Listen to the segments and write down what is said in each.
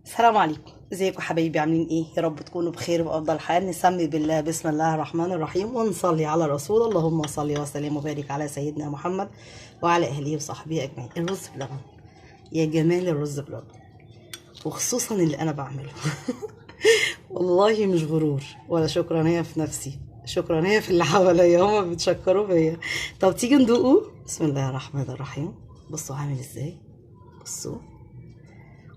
السلام عليكم، ازيكم حبايبي؟ عاملين ايه؟ يا رب تكونوا بخير وبافضل حال. نسمي بالله، بسم الله الرحمن الرحيم، ونصلي على رسول. اللهم صل وسلم وبارك على سيدنا محمد وعلى اهله وصحبه اجمعين. الرز بلبن، يا جمال الرز بلبن، وخصوصا اللي انا بعمله. والله مش غرور ولا شكرانيه في نفسي، شكرانيه في اللي حواليا، هما بيتشكروا فيا. طب تيجي ندوقه. بسم الله الرحمن الرحيم. بصوا عامل ازاي، بصوا،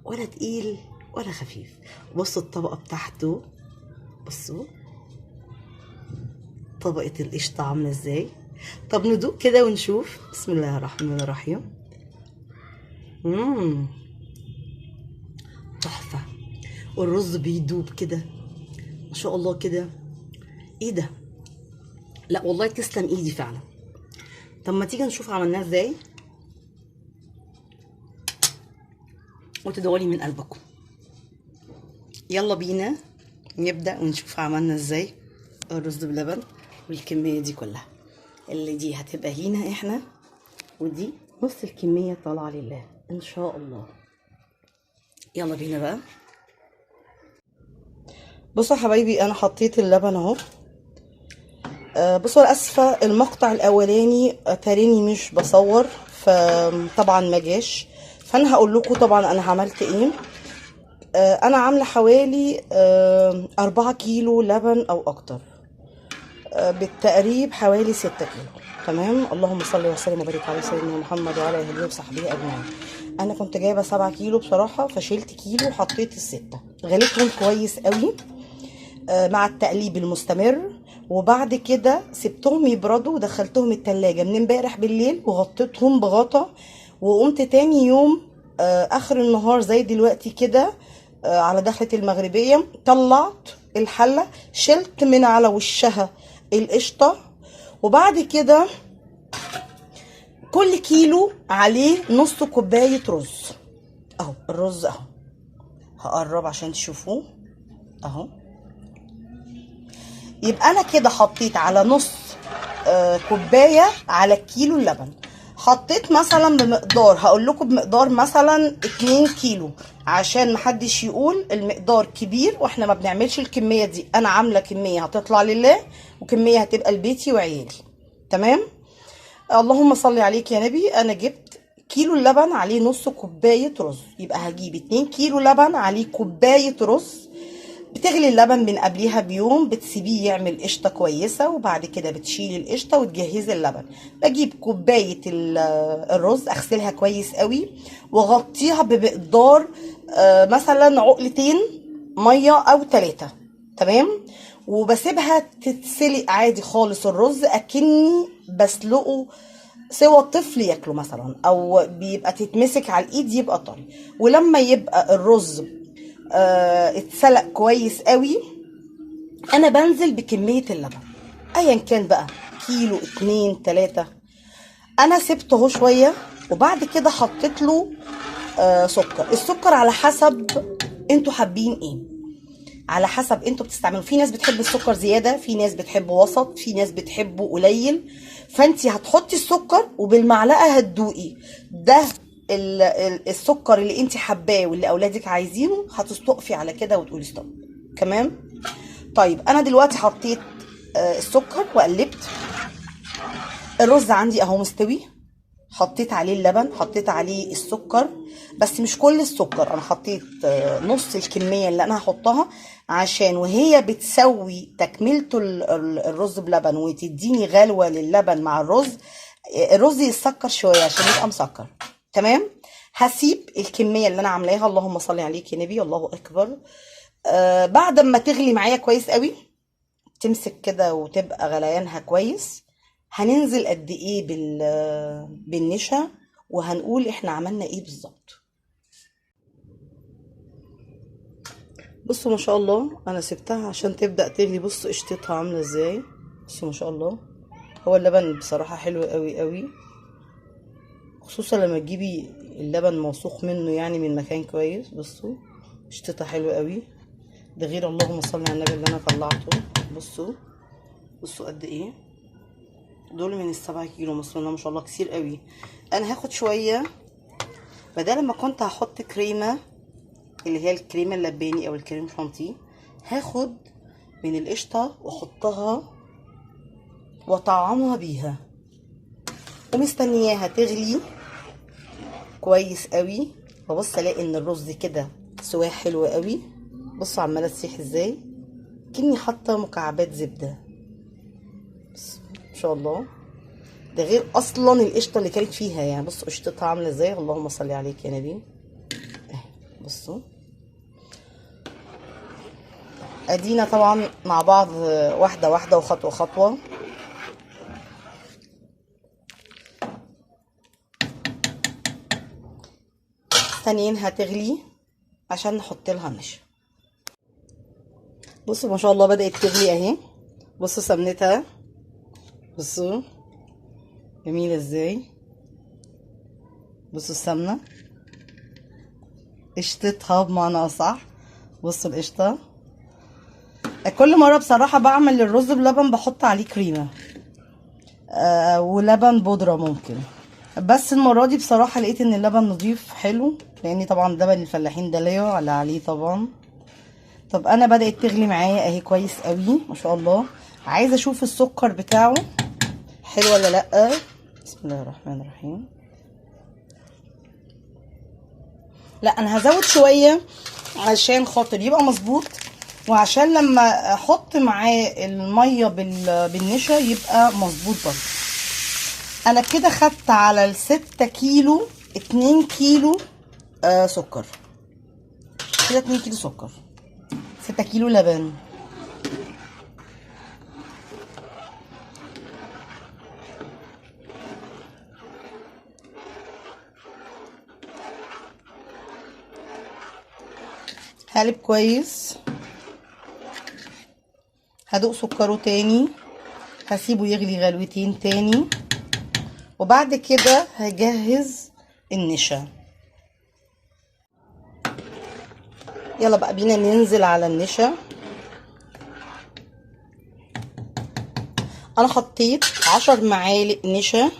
ولا تقيل ولا خفيف. بصوا الطبقة بتاعته، بصوا طبقة القشطة عاملة ازاي. طب ندوق كده ونشوف. بسم الله الرحمن الرحيم. تحفة. والرز بيدوب كده ما شاء الله كده. ايه ده؟ لا والله تسلم ايدي فعلا. طب ما تيجي نشوف عملناه ازاي وتدعولي من قلبكم. يلا بينا نبدأ ونشوف عملنا ازاي الرز بلبن والكمية دي كلها. اللي دي هتبقى لينا احنا، ودي نص الكمية طالعة لله ان شاء الله. يلا بينا بقى. بصوا يا حبايبي، انا حطيت اللبن اهو. بصوا انا اسفة، المقطع الاولاني تاريني مش بصور، فطبعا ما جاش، فانا هقول لكم طبعا انا عملت ايه. انا عامله حوالي 4 كيلو لبن او اكتر، بالتقريب حوالي 6 كيلو. تمام. اللهم صل وسلم وبارك على سيدنا محمد وعلى اهله وصحبه اجمعين. انا كنت جايبه 7 كيلو بصراحة، فشيلت كيلو وحطيت ال6، غليتهم كويس قوي مع التقليب المستمر، وبعد كده سبتهم يبردوا ودخلتهم التلاجة من امبارح بالليل وغطيتهم بغطا، وقمت تاني يوم اخر النهار زي دلوقتي كده على دخلة المغربية طلعت الحلة، شلت من على وشها القشطة، وبعد كده كل كيلو عليه نص كوباية رز. اهو الرز اهو، هقرب عشان تشوفوه اهو. يبقى انا كده حطيت على نص كوباية على الكيلو اللبن. حطيت مثلا بمقدار، هقول لكم بمقدار مثلا 2 كيلو عشان محدش يقول المقدار كبير واحنا ما بنعملش الكمية دي. انا عاملة كمية هتطلع لله وكمية هتبقى لبيتي وعيالي. تمام. اللهم صل عليك يا نبي. انا جبت كيلو اللبن عليه نص كوباية رز، يبقى هجيب 2 كيلو لبن عليه كوباية رز. بتغلي اللبن من قبليها بيوم، بتسيبيه يعمل قشطة كويسة، وبعد كده بتشيلي القشطة وتجهزي اللبن. بجيب كوباية الرز، اغسلها كويس قوي واغطيها بمقدار مثلا عقلتين مية او 3. تمام. وبسيبها تتسلق عادي خالص الرز، اكني بسلقه سوى الطفل ياكله مثلا، او بيبقى تتمسك على الايد يبقى طري. ولما يبقى الرز اتسلق كويس قوي، انا بنزل بكمية اللبن ايا كان بقى، كيلو 2 3. انا سبته اهو شوية، وبعد كده حطيت له سكر. السكر على حسب انتوا حابين ايه، على حسب انتوا بتستعملوا. في ناس بتحب السكر زيادة، في ناس بتحبه وسط، في ناس بتحبه قليل. فانتي هتحطي السكر وبالمعلقة هتدوقي ده السكر اللي انت حباه واللي اولادك عايزينه، هتستقفي على كده وتقولي ستوب. تمام. طيب انا دلوقتي حطيت السكر وقلبت. الرز عندي اهو مستوي، حطيت عليه اللبن، حطيت عليه السكر، بس مش كل السكر، انا حطيت نص الكمية اللي انا هحطها، عشان وهي بتسوي تكملته الرز بلبن وتديني غلوة للبن مع الرز، الرز يتسكر شوية عشان يبقى مسكر. تمام. هسيب الكمية اللي انا عاملاها. اللهم صل عليك يا نبي، الله اكبر. بعد ما تغلي معايا كويس قوي، تمسك كده وتبقى غليانها كويس، هننزل قد ايه بالنشا، وهنقول احنا عملنا ايه بالظبط. بصوا ما شاء الله، انا سبتها عشان تبدأ تغلي. بصوا قشطتها عاملة ازاي، بصوا ما شاء الله. هو اللبن بصراحة حلو قوي قوي، خصوصا لما تجيبي اللبن موثوق منه، يعني من مكان كويس. بصوا قشطتها حلوة قوي، ده غير اللهم صل على النبي اللي انا طلعته. بصوا قد ايه دول من 7 كيلو مثلا، ما شاء الله كتير قوي. انا هاخد شوية، بدل ما كنت هحط كريمة اللي هي الكريمة اللباني او الكريم شانتيه. هاخد من القشطه واحطها واطعمها بيها، ومستنياها تغلي كويس قوي. ببص الاقي ان الرز كده سواه حلو قوي. بصوا عماله تسيح ازاي، كني حاطه مكعبات زبدة. بس ان شاء الله ده غير اصلا القشطه اللي كانت فيها، يعني بصوا قشطتها عامله ازاي. اللهم صل عليك يا نبي. بصوا ادينا طبعا مع بعض واحدة واحدة وخطوه خطوة. مستنيينها تغلي عشان نحط لها نشا. بصوا ما شاء الله بدأت تغلي اهي. بصوا سمنتها، بصوا جميلة ازاي. بصوا السمنة قشطتها بمعنى اصح. بصوا القشطة. كل مرة بصراحة بعمل الرز بلبن بحط عليه كريمة ولبن بودرة ممكن، بس المرة دي بصراحة لقيت ان اللبن نضيف حلو، لان طبعا لبن الفلاحين ده لا يعلى عليه طبعا. طب انا بدأت تغلي معايا اهي كويس قوي ما شاء الله. عايزة اشوف السكر بتاعه حلو ولا لا. بسم الله الرحمن الرحيم. لا انا هزود شوية عشان خاطر يبقى مظبوط، وعشان لما احط معاه المية بالنشا يبقى مظبوط برضه. انا كده خدت على ال6 كيلو 2 كيلو سكر، كده 2 كيلو سكر، 6 كيلو لبن. هقلب كويس، هدوق سكره تاني، هسيبه يغلي غلوتين تاني، وبعد كده هجهز النشا. يلا بقى بينا ننزل على النشا. انا حطيت 10 معالق نشا،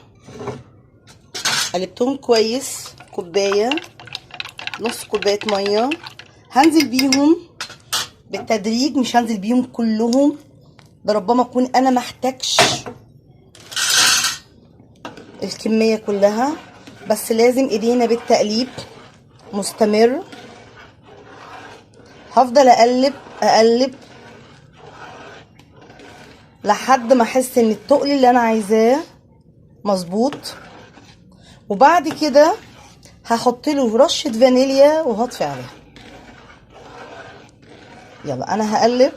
قلبتهم كويس، كوباية، نص كوباية مية. هنزل بيهم بالتدريج، مش هنزل بيهم كلهم، ده ربما اكون انا محتاجش الكمية كلها، بس لازم ايدينا بالتقليب مستمر. هفضل اقلب اقلب لحد ما احس ان التقل اللي انا عايزاه مظبوط، وبعد كده هحط له رشه فانيليا وهطفي عليها. يلا انا هقلب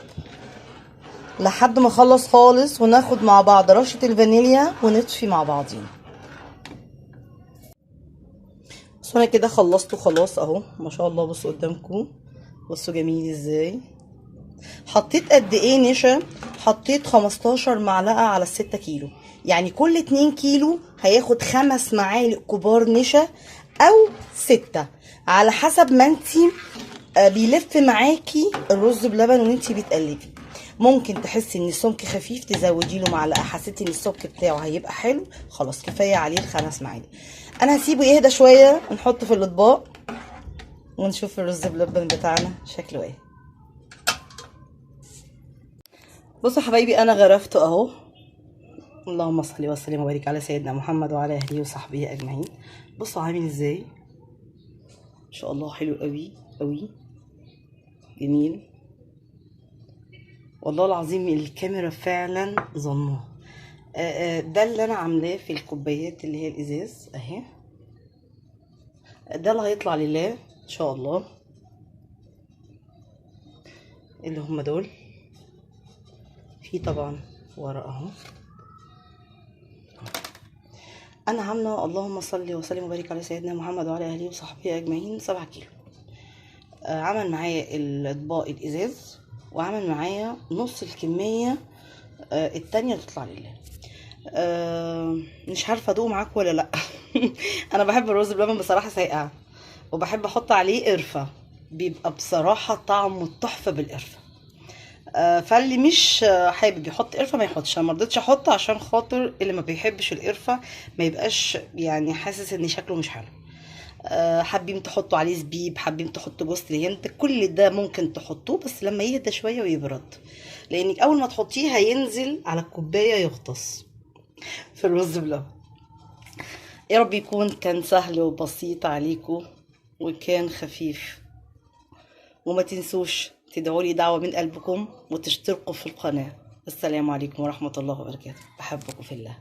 لحد ما اخلص خالص، وناخد مع بعض رشه الفانيليا ونطفي مع بعضينا. بس انا كده خلصته خلاص اهو ما شاء الله. بصوا قدامكم، بصوا جميل ازاي. حطيت قد ايه نشا؟ حطيت 15 معلقه على 6 كيلو، يعني كل 2 كيلو هياخد 5 معالق كبار نشا او 6 على حسب ما انتي بيلف معاكي الرز بلبن وانتي بتقلبي. ممكن تحسي ان السمك خفيف تزودي له معلقه، حسيتي ان السمك بتاعه هيبقى حلو خلاص كفاية عليه ال5 معالق. انا هسيبه يهدى شوية، نحطه في الاطباق ونشوف الرز بلبن بتاعنا شكله ايه. بصوا حبايبي انا غرفته اهو. اللهم صل وسلم وبارك على سيدنا محمد وعلى اهله وصحبه اجمعين. بصوا عامل ازاي، ان شاء الله حلو قوي قوي، جميل والله العظيم. الكاميرا فعلا ظلمه. ده اللي انا عاملاه في الكوبايات اللي هي الازاز اهي، ده اللي هيطلع لله ان شاء الله، اللي هم دول. في طبعا ورق اهو. انا عامله اللهم صل وسلم وبارك على سيدنا محمد وعلى اهله وصحبه اجمعين 7 كيلو. عمل معايا الاطباق الازاز، وعمل معايا نص الكمية التانية تطلع لله. مش عارفه ادوق معاكم ولا لا. انا بحب الرز بلبن بصراحة ساقع، وبحب احط عليه قرفه، بيبقى بصراحة طعمه تحفة بالقرفه. فاللي مش حابب يحط قرفه ما يحطش. انا ما رضيتش احط عشان خاطر اللي ما بيحبش القرفه ما يبقاش يعني حاسس ان شكله مش حلو. حابين تحطوا عليه زبيب، حابين تحطوا جوز الهند، كل ده ممكن تحطوه، بس لما يهدى شوية ويبرد، لانك اول ما تحطيه هينزل على الكوباية يغطس في الرز بلبن. يا رب يكون كان سهل وبسيط عليكم وكان خفيف. وما تنسوش تدعوا لي دعوه من قلبكم وتشتركوا في القناة. السلام عليكم ورحمة الله وبركاته. بحبكم في الله.